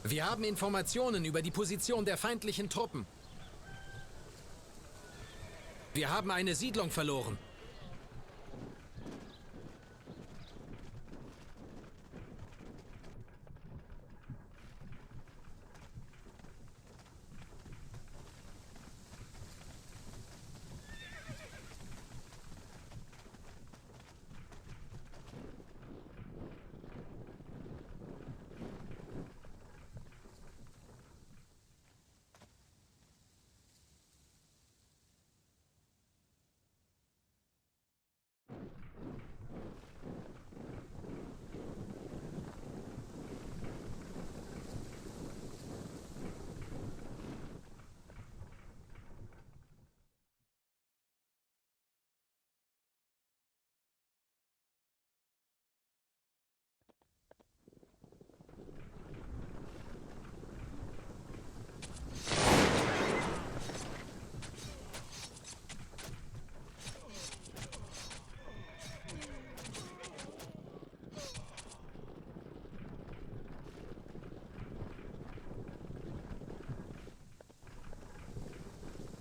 Wir haben Informationen über die Position der feindlichen Truppen. Wir haben eine Siedlung verloren.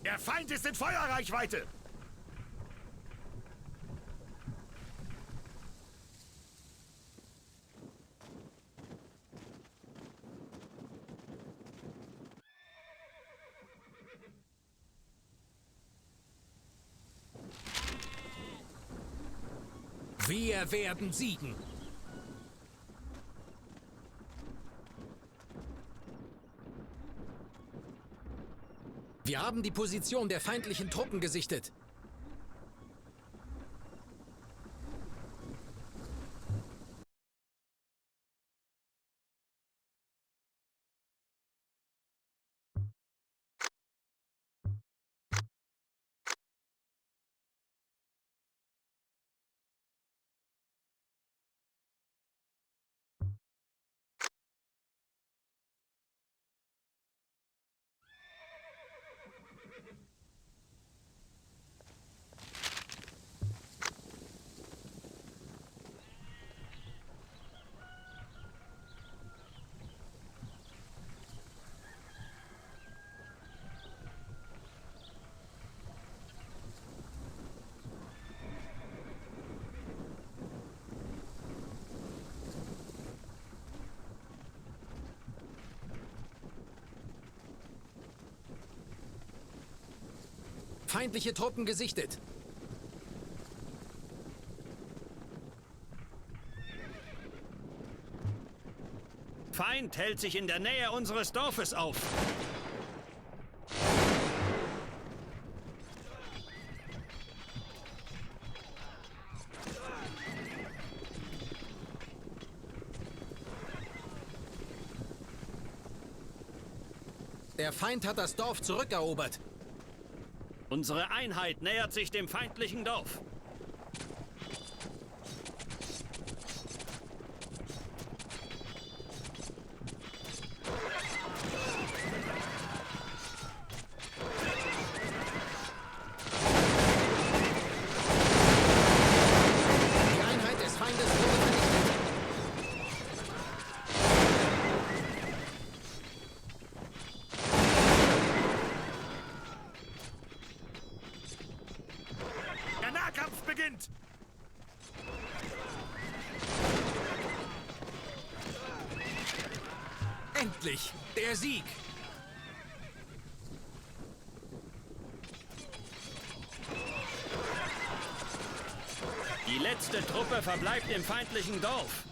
Der Feind ist in Feuerreichweite! Wir werden siegen. Wir haben die Position der feindlichen Truppen gesichtet. Feindliche Truppen gesichtet. Feind hält sich in der Nähe unseres Dorfes auf. Der Feind hat das Dorf zurückerobert. Unsere Einheit nähert sich dem feindlichen Dorf. Die Einheit des Feindes wurde vernichtet. Der Nahkampf beginnt! Endlich! Der Sieg! Die letzte Truppe verbleibt im feindlichen Dorf.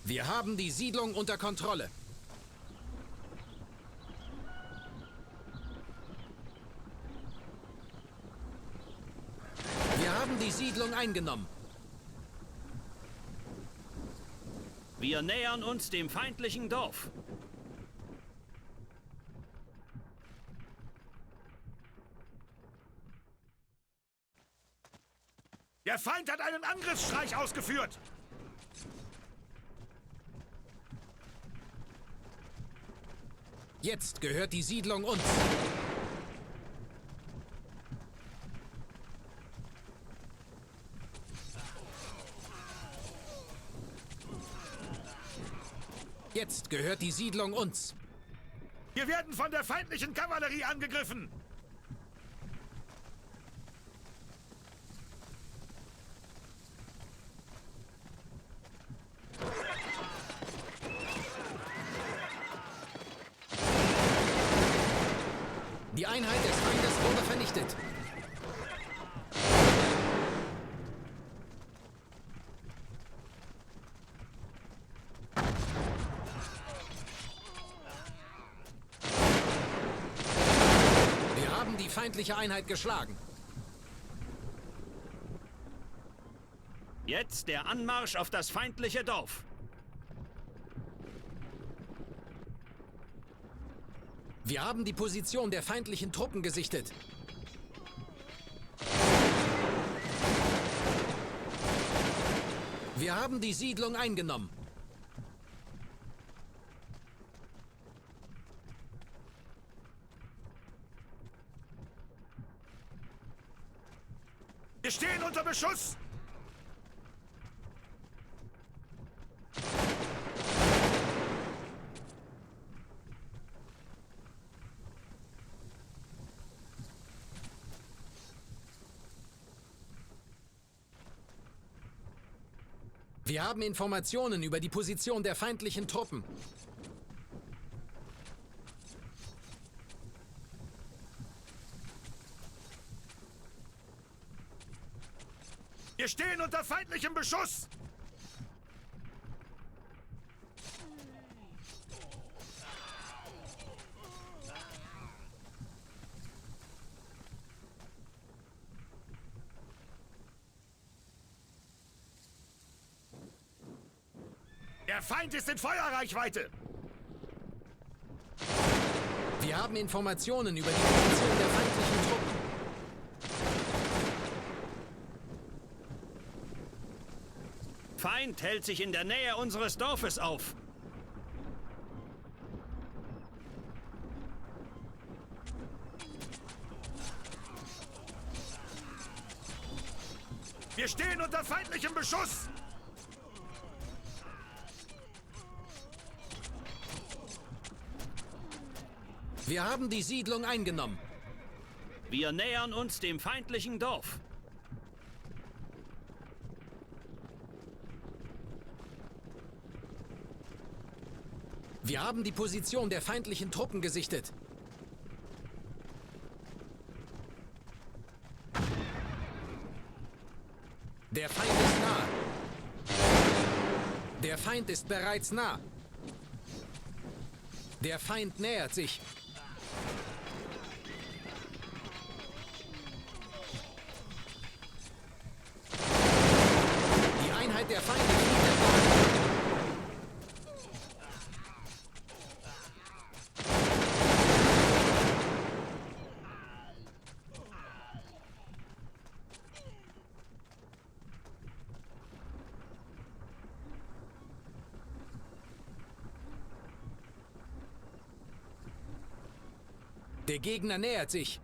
Wir haben die Siedlung unter Kontrolle. Wir haben die Siedlung eingenommen. Wir nähern uns dem feindlichen Dorf. Der Feind hat einen Angriffsstreich ausgeführt. Jetzt gehört die Siedlung uns. Jetzt gehört die Siedlung uns. Wir werden von der feindlichen Kavallerie angegriffen. Die Einheit des Feindes wurde vernichtet. Wir haben die feindliche Einheit geschlagen. Jetzt der Anmarsch auf das feindliche Dorf. Wir haben die Position der feindlichen Truppen gesichtet. Wir haben die Siedlung eingenommen. Wir stehen unter Beschuss. Wir haben Informationen über die Position der feindlichen Truppen. Wir stehen unter feindlichem Beschuss. Der Feind ist in Feuerreichweite. Wir haben Informationen über die Position der feindlichen Truppen. Feind hält sich in der Nähe unseres Dorfes auf. Wir stehen unter feindlichem Beschuss. Wir haben die Siedlung eingenommen. Wir nähern uns dem feindlichen Dorf. Wir haben die Position der feindlichen Truppen gesichtet. Der Feind ist nah. Der Feind ist bereits nah. Der Feind nähert sich. Die Einheit der Feinde fliegt entlang. Der Gegner nähert sich.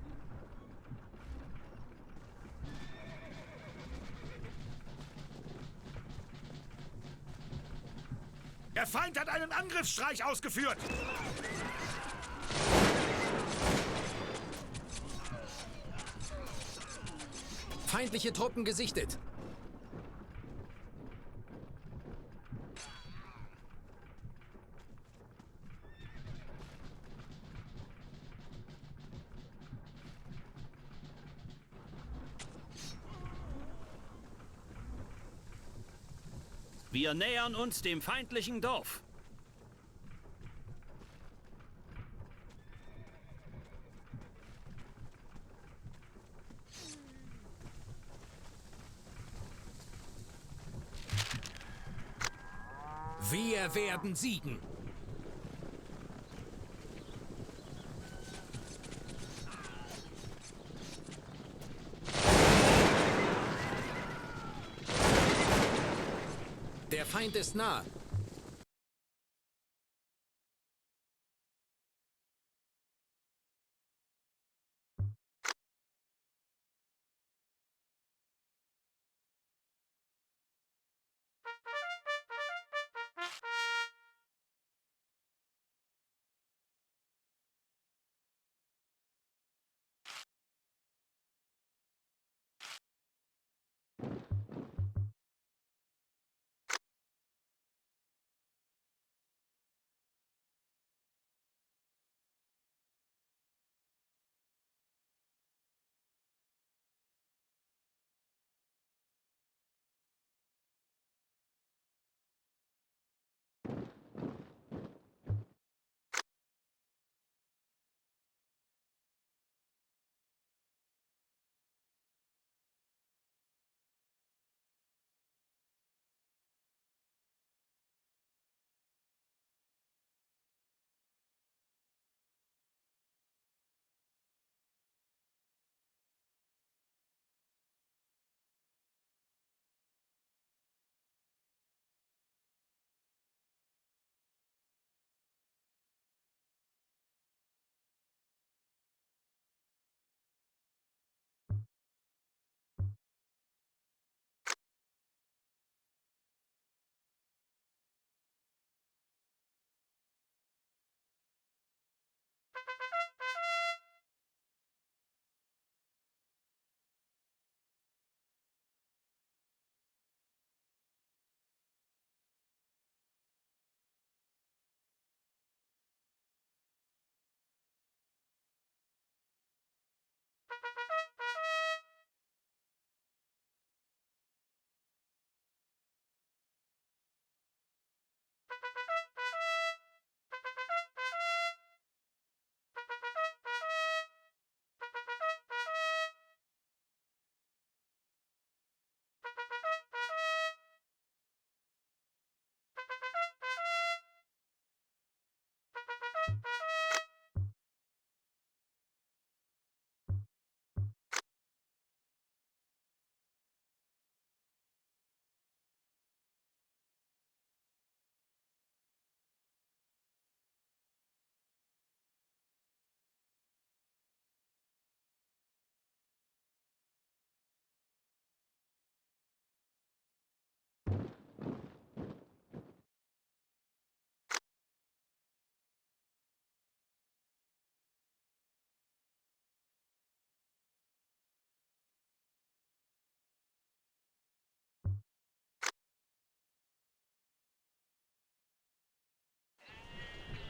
Der Feind hat einen Angriffsstreich ausgeführt. Feindliche Truppen gesichtet. Wir nähern uns dem feindlichen Dorf. Wir werden siegen. Der Feind ist nah.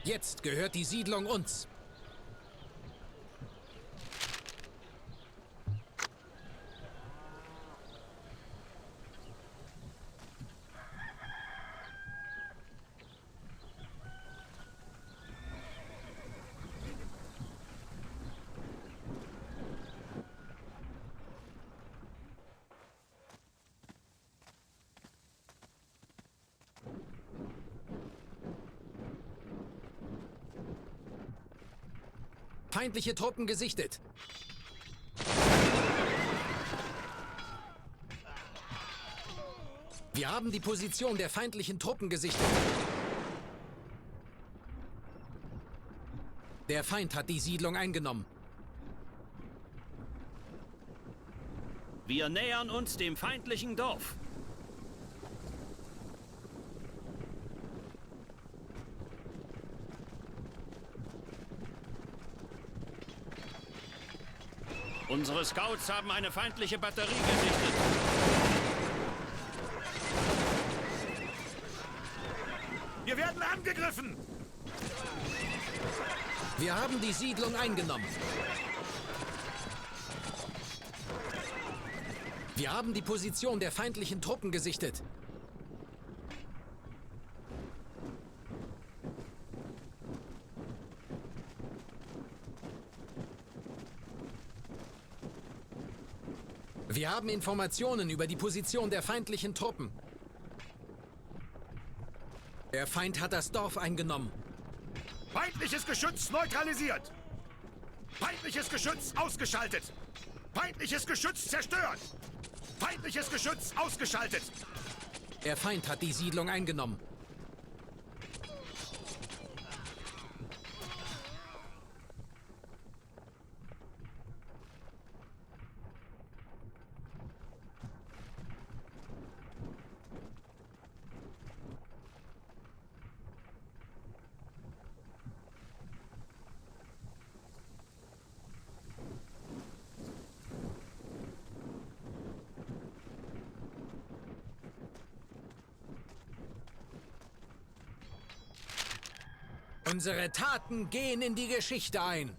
Jetzt gehört die Siedlung uns. Feindliche Truppen gesichtet. Wir haben die Position der feindlichen Truppen gesichtet. Der Feind hat die Siedlung eingenommen. Wir nähern uns dem feindlichen Dorf. Unsere Scouts haben eine feindliche Batterie gesichtet. Wir werden angegriffen! Wir haben die Siedlung eingenommen. Wir haben die Position der feindlichen Truppen gesichtet. Wir haben Informationen über die Position der feindlichen Truppen. Der Feind hat das Dorf eingenommen. Feindliches Geschütz neutralisiert. Feindliches Geschütz ausgeschaltet. Feindliches Geschütz zerstört. Feindliches Geschütz ausgeschaltet. Der Feind hat die Siedlung eingenommen. Unsere Taten gehen in die Geschichte ein.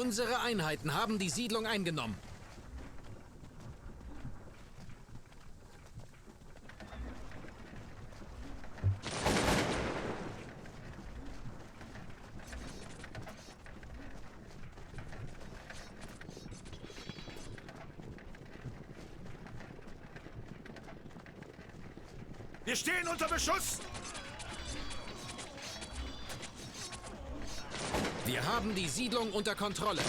Unsere Einheiten haben die Siedlung eingenommen. Wir stehen unter Beschuss. Wir haben die Siedlung unter Kontrolle.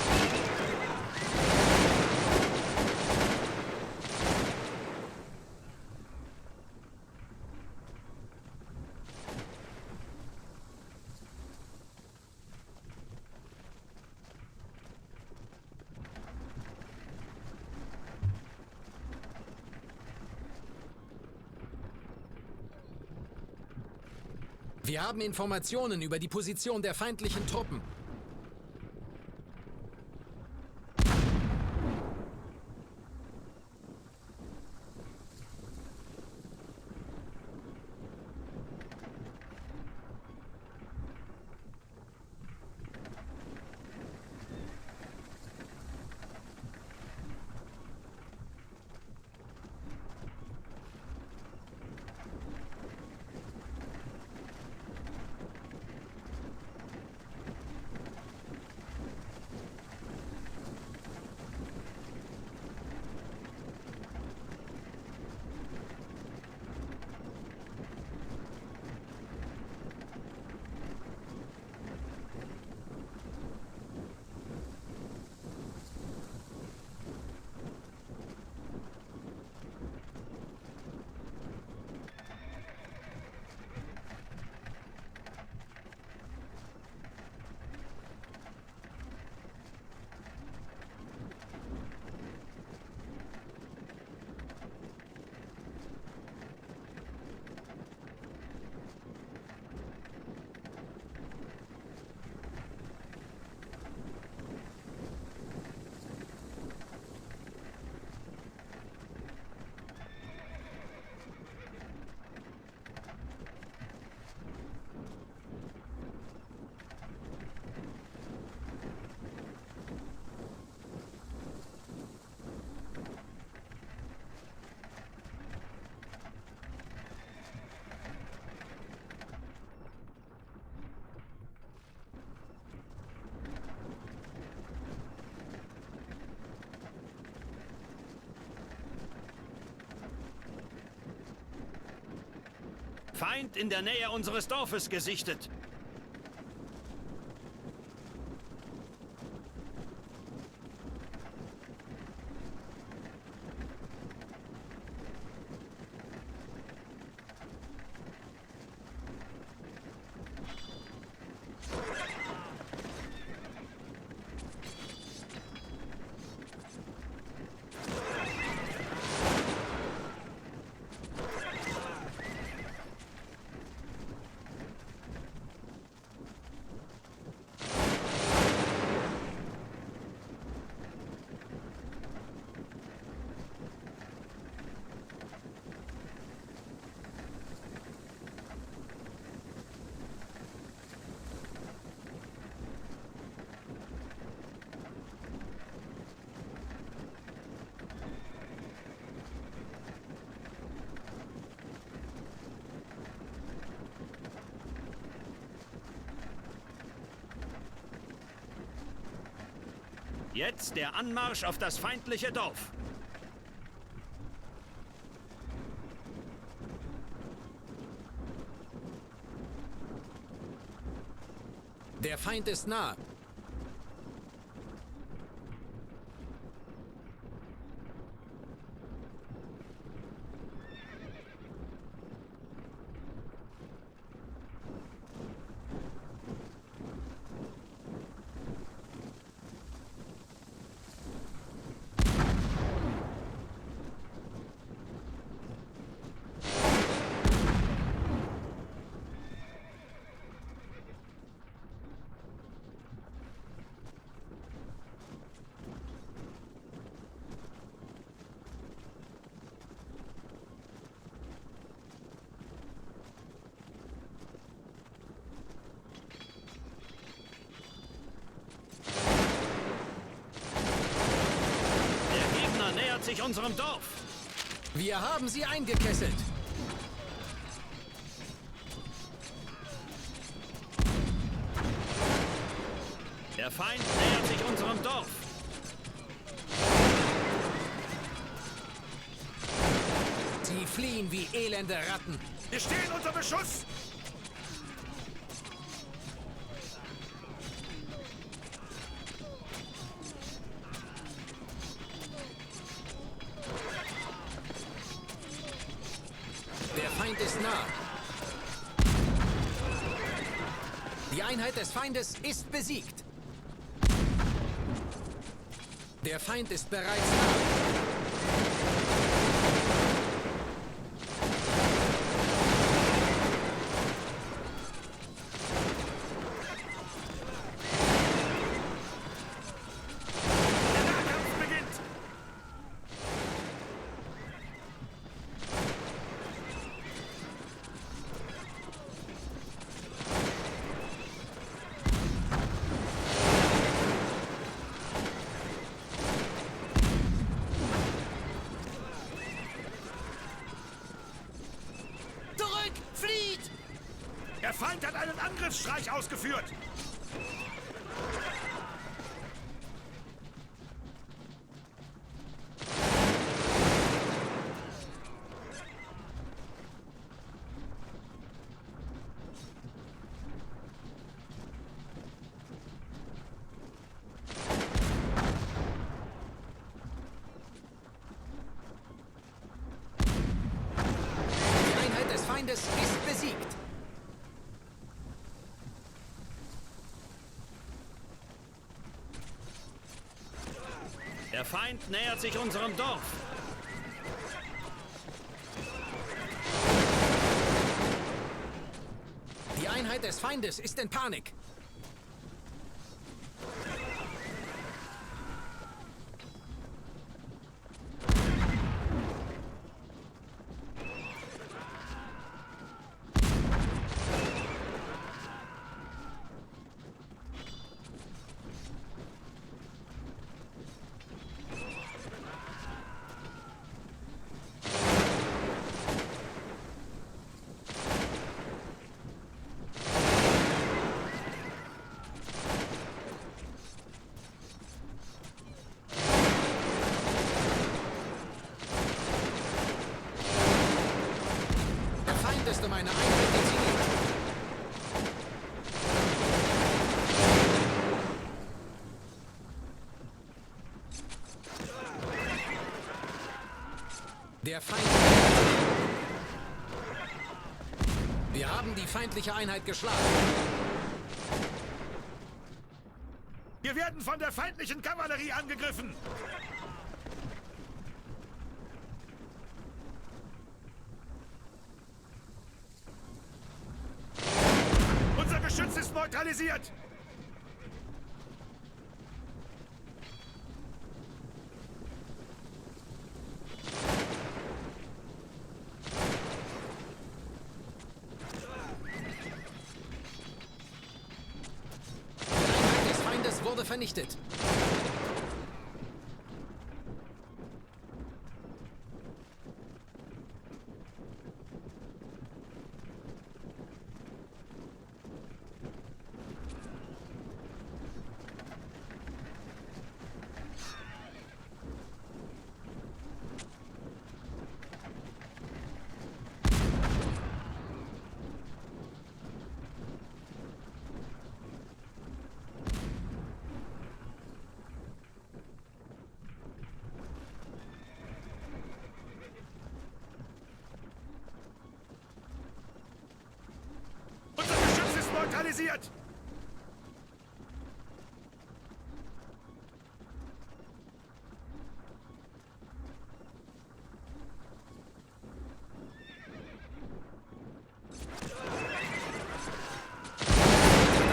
Wir haben Informationen über die Position der feindlichen Truppen. Feind in der Nähe unseres Dorfes gesichtet. Jetzt der Anmarsch auf das feindliche Dorf. Der Feind ist nah. Sich unserem Dorf. Wir haben sie eingekesselt. Der Feind nähert sich unserem Dorf. Sie fliehen wie elende Ratten. Wir stehen unter Beschuss! Der Feind ist nah. Die Einheit des Feindes ist besiegt. Der Feind ist bereits nah. Der Feind hat einen Angriffsstreich ausgeführt! Die Einheit des Feindes ist besiegt. Der Feind nähert sich unserem Dorf. Die Einheit des Feindes ist in Panik. Der Feind. Wir haben die feindliche Einheit geschlagen. Wir werden von der feindlichen Kavallerie angegriffen. Unser Geschütz ist neutralisiert. Des Feindes wurde vernichtet. Unser Geschütz ist neutralisiert.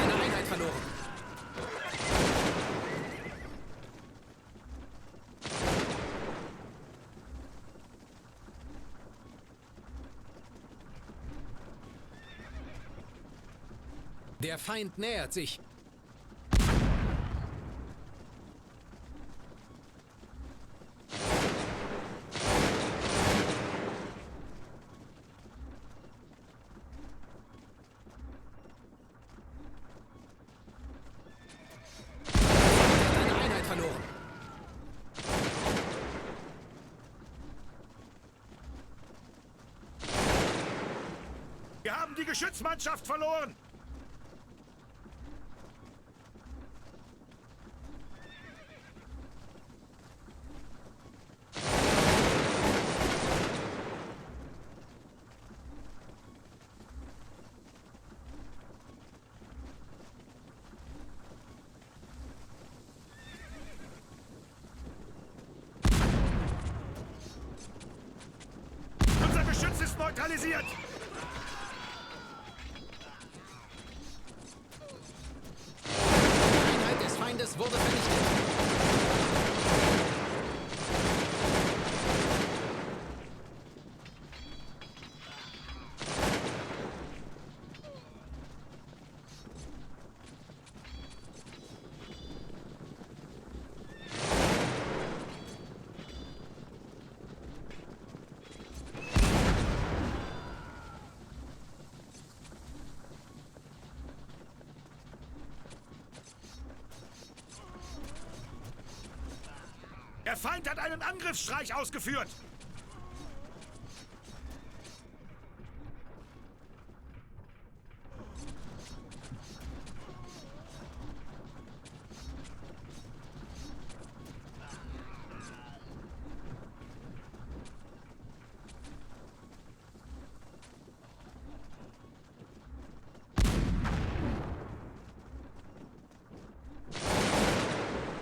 Eine Einheit verloren. Der Feind nähert sich. Eine Einheit verloren. Wir haben die Geschützmannschaft verloren. Unser Geschütz ist neutralisiert. Die Einheit des Feindes wurde vernichtet. Der Feind hat einen Angriffsstreich ausgeführt.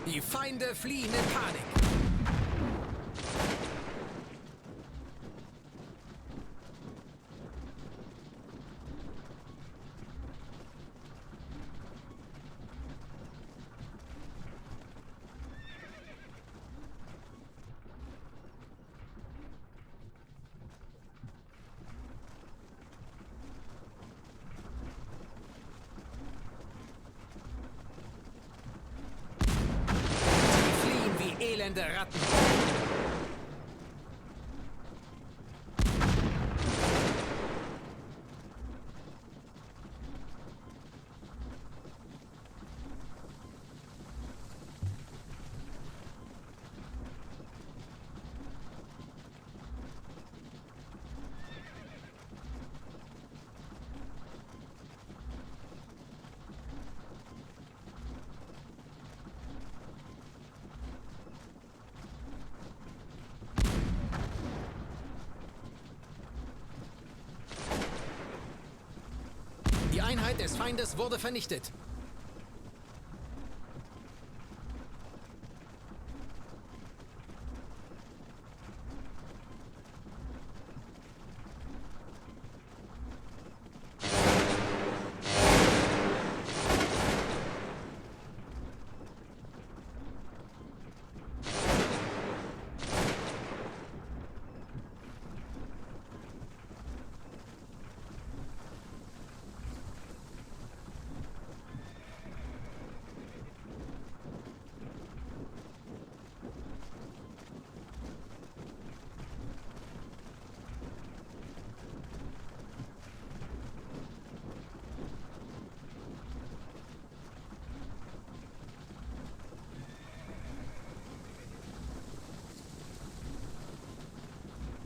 Die Feinde fliehen in Panik. Sie fliehen wie elende Ratten. Feld des Feindes wurde vernichtet.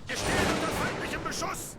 Wir stehen unter feindlichem Beschuss!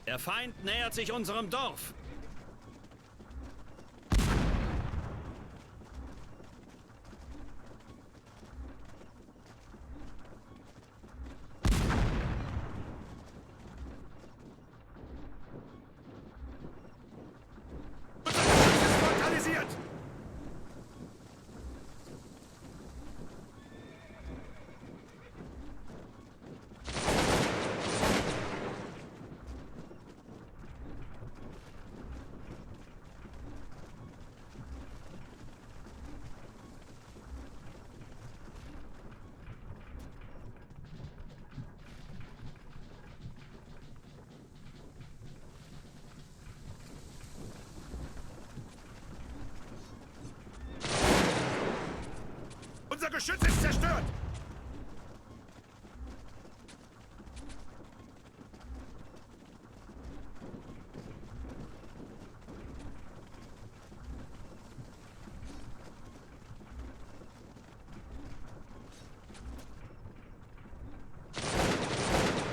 Der Feind nähert sich unserem Dorf. Neutralisiert! Unser Geschütz ist zerstört!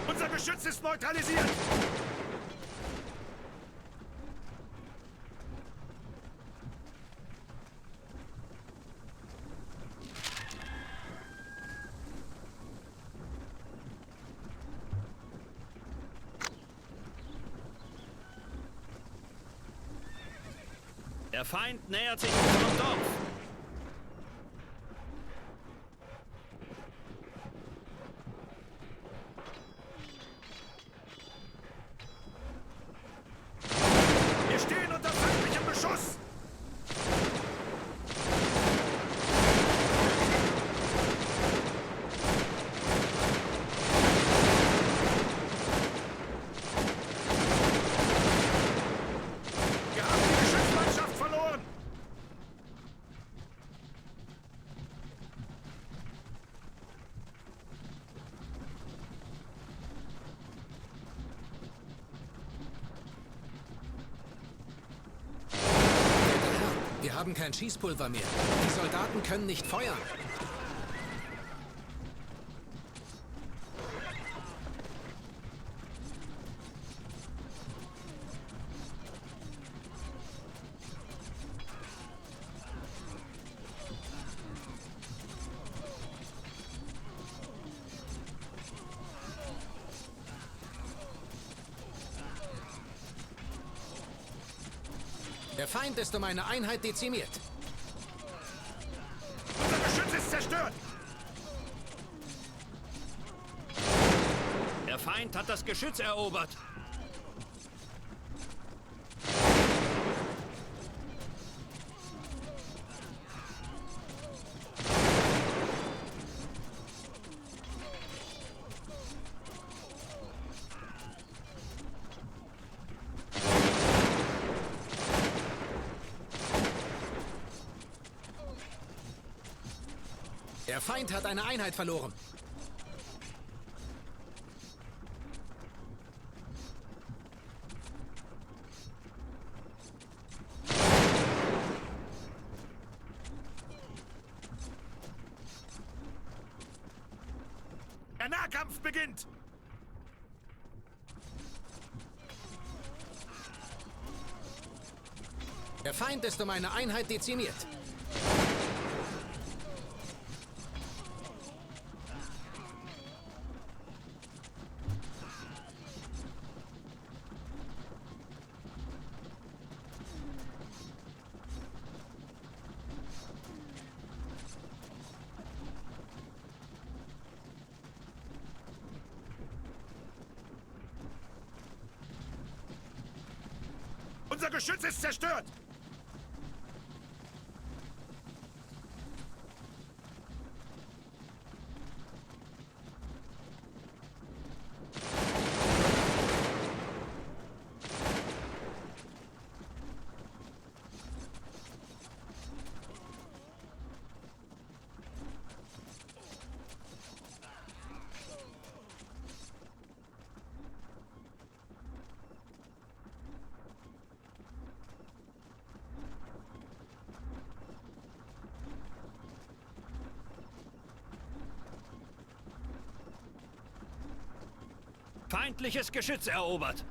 Unser Geschütz ist neutralisiert! Der Feind nähert sich unserem Dorf. Wir stehen unter feindlichem Beschuss! Wir haben die Geschützmannschaft verloren! Wir haben kein Schießpulver mehr. Die Soldaten können nicht feuern. Der Feind ist um eine Einheit dezimiert. Unser Geschütz ist zerstört! Der Feind hat das Geschütz erobert. Der Feind hat eine Einheit verloren. Der Nahkampf beginnt! Der Feind ist um eine Einheit dezimiert. Unser Geschütz ist zerstört! Feindliches Geschütz erobert.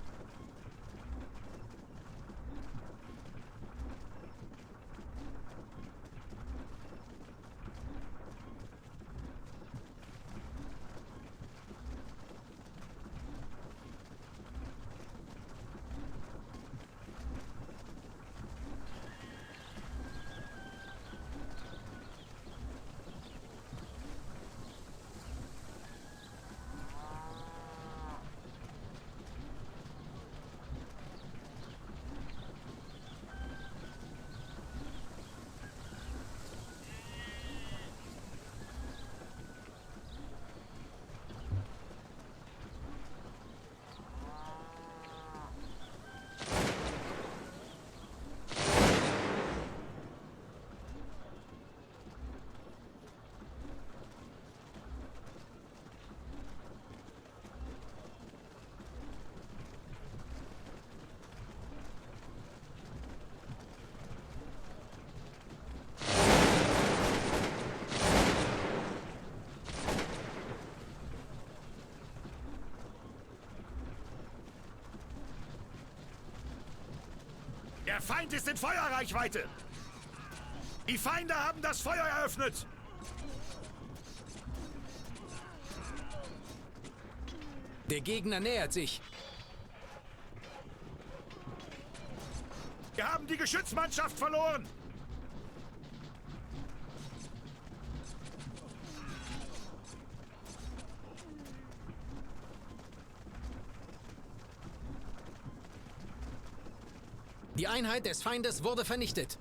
Der Feind ist in Feuerreichweite! Die Feinde haben das Feuer eröffnet! Der Gegner nähert sich. Wir haben die Geschützmannschaft verloren! Die Einheit des Feindes wurde vernichtet.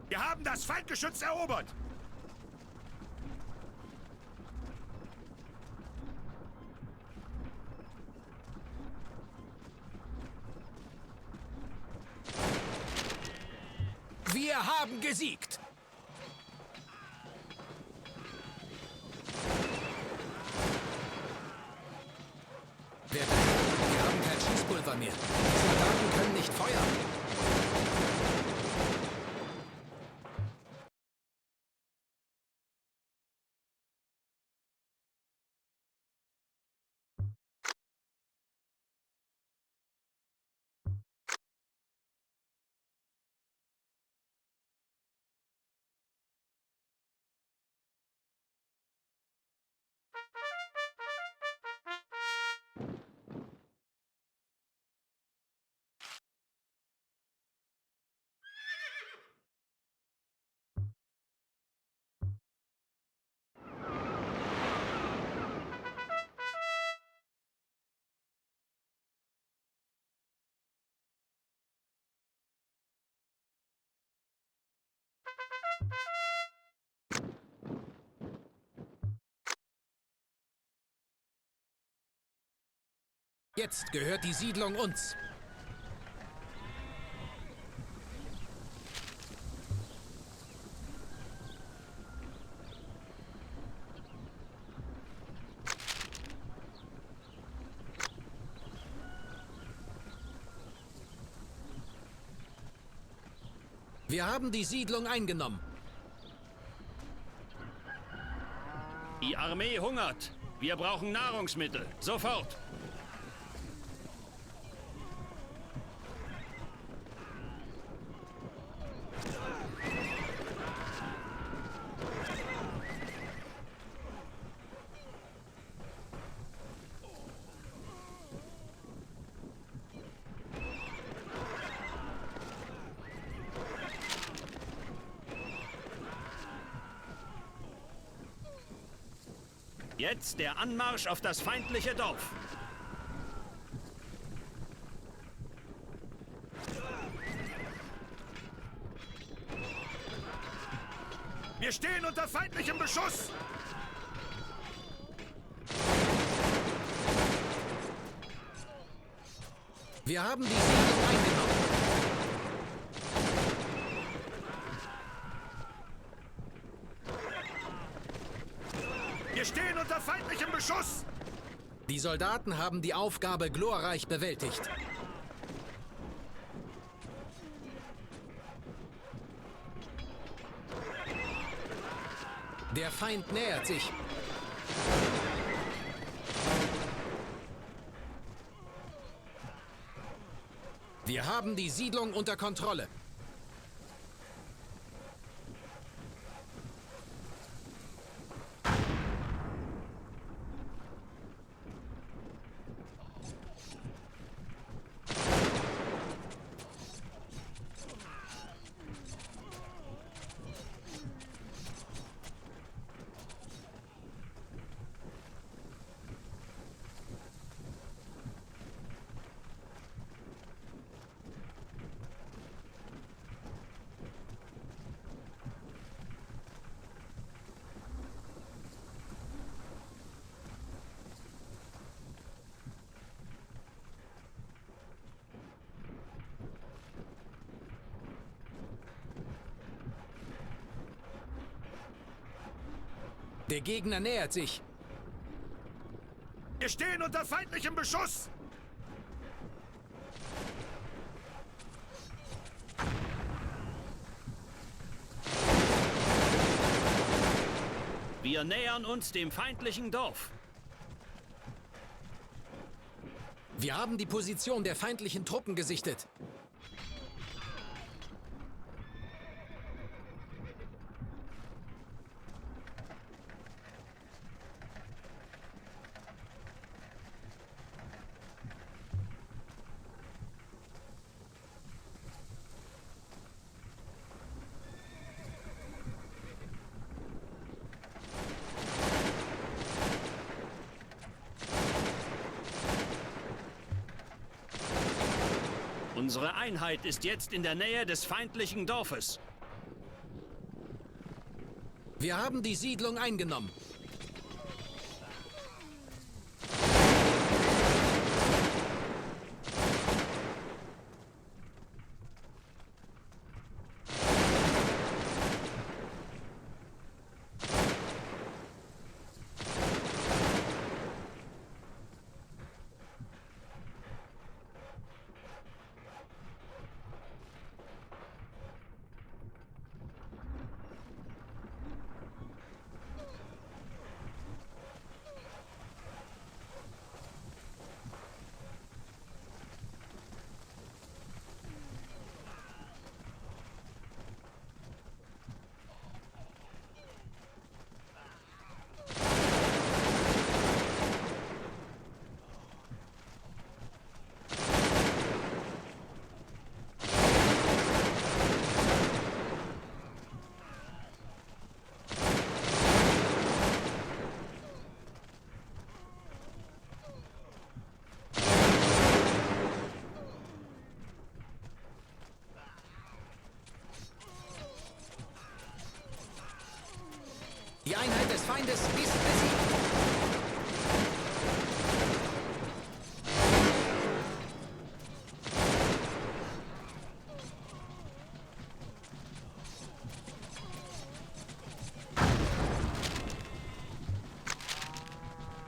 Wir haben das Feindgeschütz erobert! Wir haben gesiegt! Wir haben kein Schießpulver mehr. Die Soldaten können nicht feuern. Jetzt gehört die Siedlung uns. Wir haben die Siedlung eingenommen. Die Armee hungert. Wir brauchen Nahrungsmittel. Sofort. Jetzt der Anmarsch auf das feindliche Dorf. Wir stehen unter feindlichem Beschuss! Wir haben die Siedlung eingenommen. Wir stehen unter feindlichem Beschuss! Die Soldaten haben die Aufgabe glorreich bewältigt. Der Feind nähert sich. Wir haben die Siedlung unter Kontrolle. Der Gegner nähert sich. Wir stehen unter feindlichem Beschuss! Wir nähern uns dem feindlichen Dorf. Wir haben die Position der feindlichen Truppen gesichtet. Unsere Einheit ist jetzt in der Nähe des feindlichen Dorfes. Wir haben die Siedlung eingenommen. Feindes ist besiegt.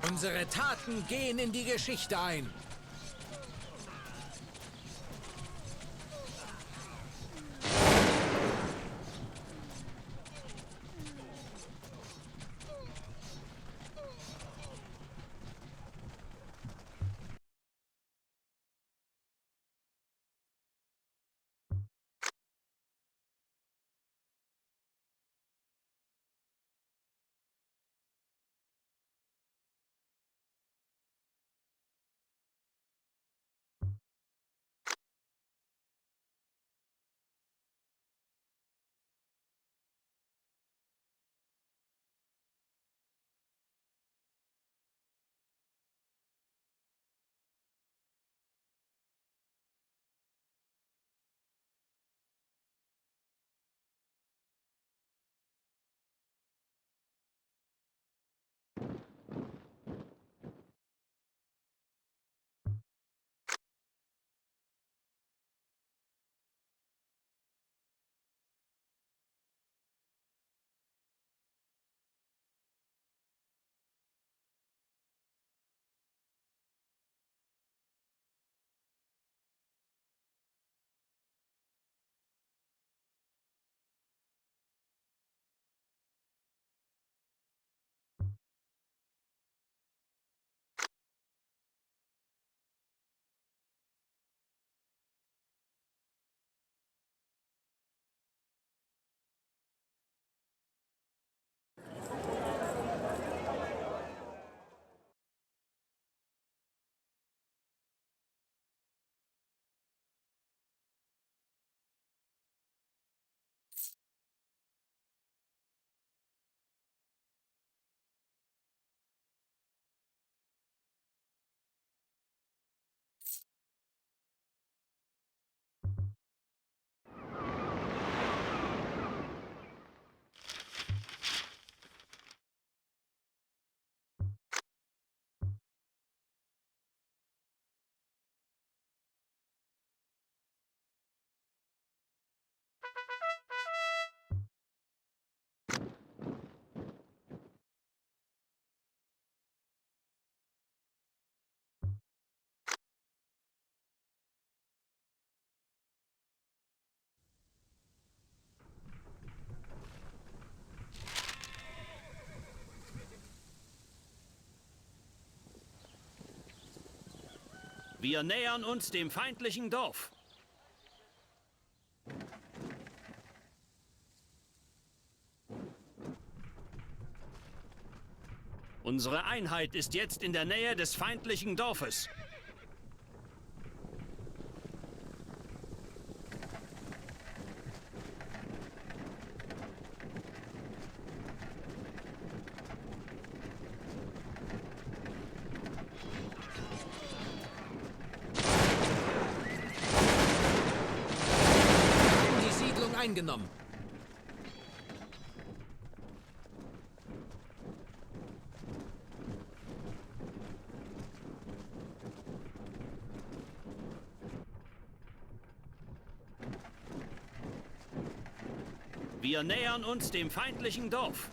Unsere Taten gehen in die Geschichte ein. Wir nähern uns dem feindlichen Dorf. Unsere Einheit ist jetzt in der Nähe des feindlichen Dorfes. Die Siedlung eingenommen. Wir nähern uns dem feindlichen Dorf.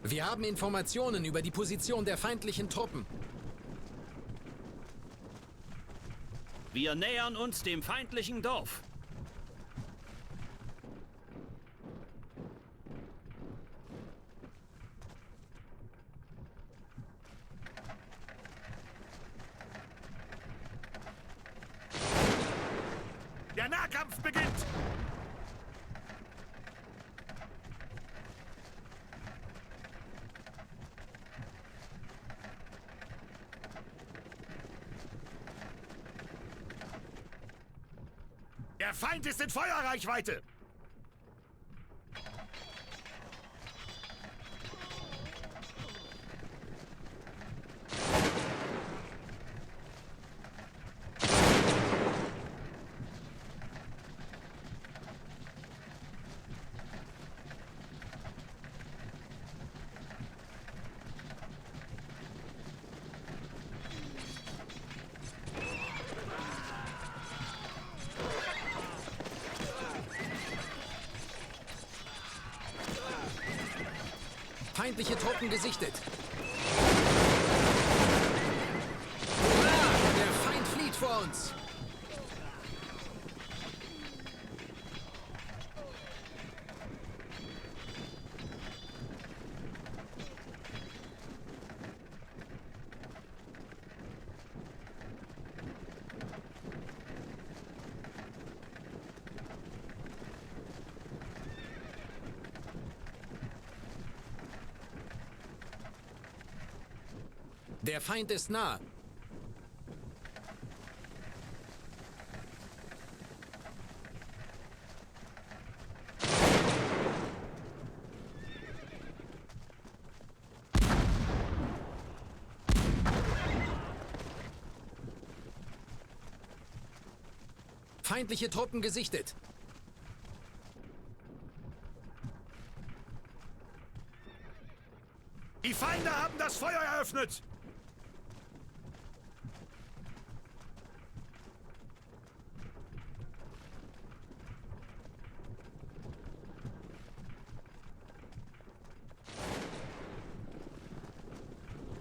Wir haben Informationen über die Position der feindlichen Truppen. Wir nähern uns dem feindlichen Dorf. Der Nahkampf beginnt! Der Feind ist in Feuerreichweite! Feindliche Truppen gesichtet. Hurra! Der Feind flieht vor uns. Der Feind ist nah. Feindliche Truppen gesichtet. Die Feinde haben das Feuer eröffnet!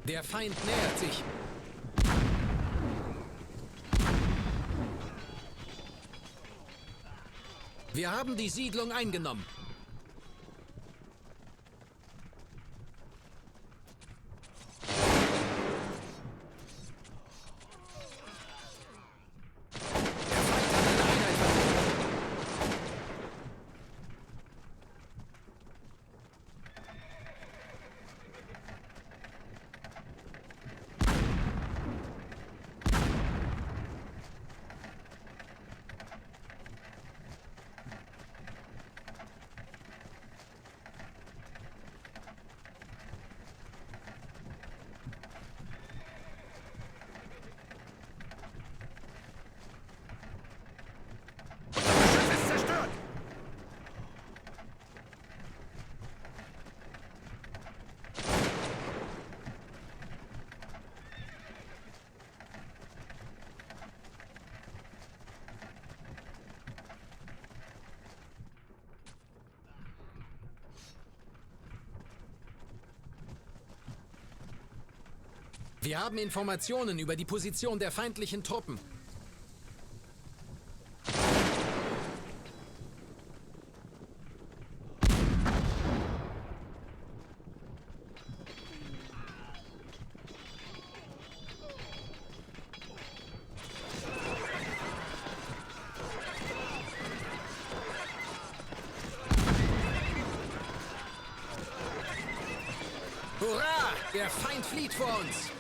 Der Feind nähert sich. Wir haben die Siedlung eingenommen. Der Feind hat eine Einheit verloren. Unser Schiff ist zerstört! Wir haben Informationen über die Position der feindlichen Truppen. Hurra! Der Feind flieht vor uns.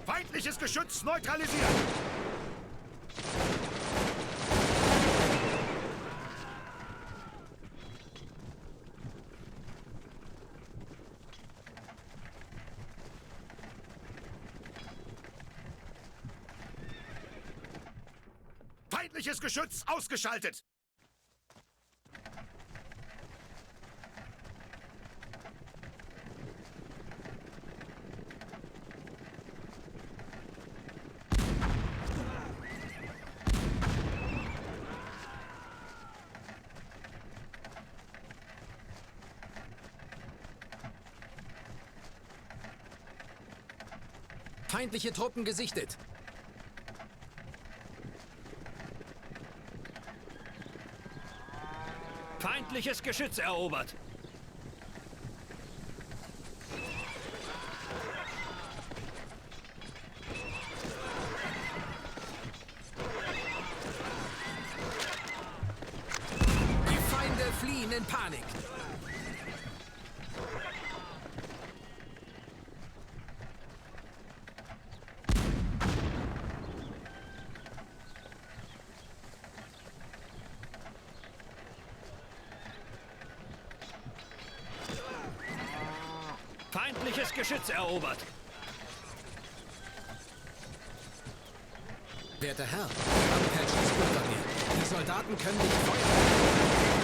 Feindliches Geschütz neutralisiert! Feindliches Geschütz ausgeschaltet! Feindliche Truppen gesichtet. Feindliches Geschütz erobert. Die Feinde fliehen in Panik. Feindliches Geschütz erobert. Werter Herr, wir haben kein Schießpulver mehr. Die Soldaten können nicht feuern.